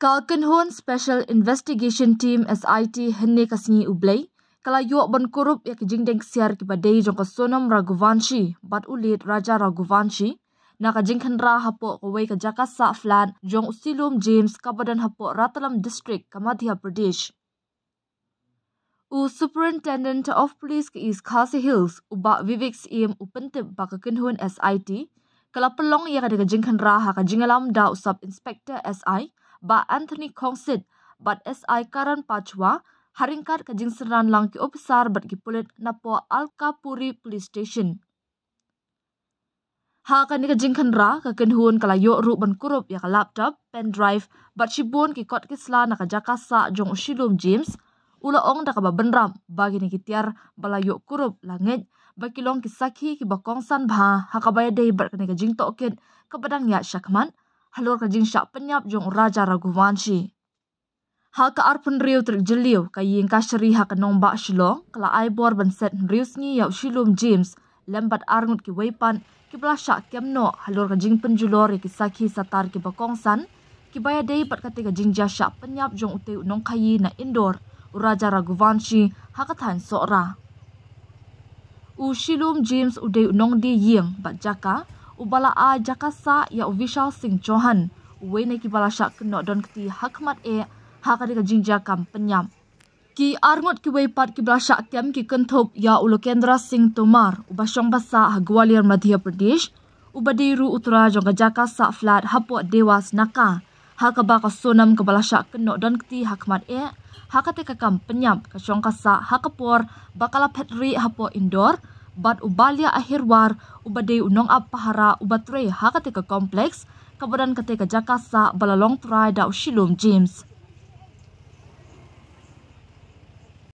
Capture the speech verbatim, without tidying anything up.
Ka kynhun Special Investigation Team, S I T, hynne ka sngi u Blei ka la ïoh ban kurup ïa ki jingdeng ksiar kiba dei jong ka Sonam Raghuvanshi bad u Late Raja Raghuvanshi na ka jingkhynra hapoh kawei ka jaka sah flat jong u Shilom James kaba don hapoh Ratlam District ka Madhya Pradesh. U Superintendent of Police ka East Khasi Hills, u Bah Vivek Syiem, u pyntip ba ka kynhun S I T ka la pynlong ïa ka jingkhynra ha ka jingïalam da u Sub Inspector S I, Bah Anthony Khongsit, bad S I Karan Pachwa, ha ryngkat ka jingsynran lang ki ophisar bad ki pulit napoh Alkapuri Police Station. Ha kane ka jingkhynra, ka kynhun ka la ïoh ruh ban kurup ïa ka laptop, pen drive, bad shibun ki kot ki sla na ka jaka sah jong u Shilom James, u la ong da kaba bynrap ba kine ki tiar ba la ïoh kurup la ngeit ba ki long ki sakhi kiba kongsan bha ha kaba ïadei bad kane ka jingtohkit kaba dang ïaid shakhmat halor ka jingshah pynïap jong u Raja Raghuvanshi. Ha ka arphew hynriew tarik Jylliew, ka ïing kashari ha ka nongbah Shillong ka la ai bor ban set hynriew sngi ïa u Shilom James lem bad arngut kiwei pat kiba la shah kem noh halor ka jingpynjulor ïa ki sakhi satar kiba kongsan kiba ïadei bad kata ka jingjia shah pynïap jong utei u nongkhaïi na Indore, u Raja Raghuvanshi, ha ka thaiñ Sohra. U Shilom James u dei u nongdie ïing bad jaka uba la ai jaka sah ïa u Vishal Singh Chauhan, uwei na kiba la shah kynnoh don kti ha khmat eh ha kane ka jingjia kam pynïap. Ki arngut kiwei pat kiba la shah kem ki kynthup ïa u Lokendra Singh Tomar, uba shong ba sah ha Gwalior, Madhya Pradesh, uba dei ruh u trai jong ka jaka sah flat hapoh Dewas Naka, ha kaba ka Sonam kaba la shah kynnoh don kti ha khmat eh ha kata ka kam pynïap ka shong ka sah ha ka por ba ka la phet rieh hapoh Indore, bad u Balia Ahirwar, uba dei u nongap pahara uba trei ha kata ka complex kaba don kata ka jaka sah ba la long trai da u Shilom James.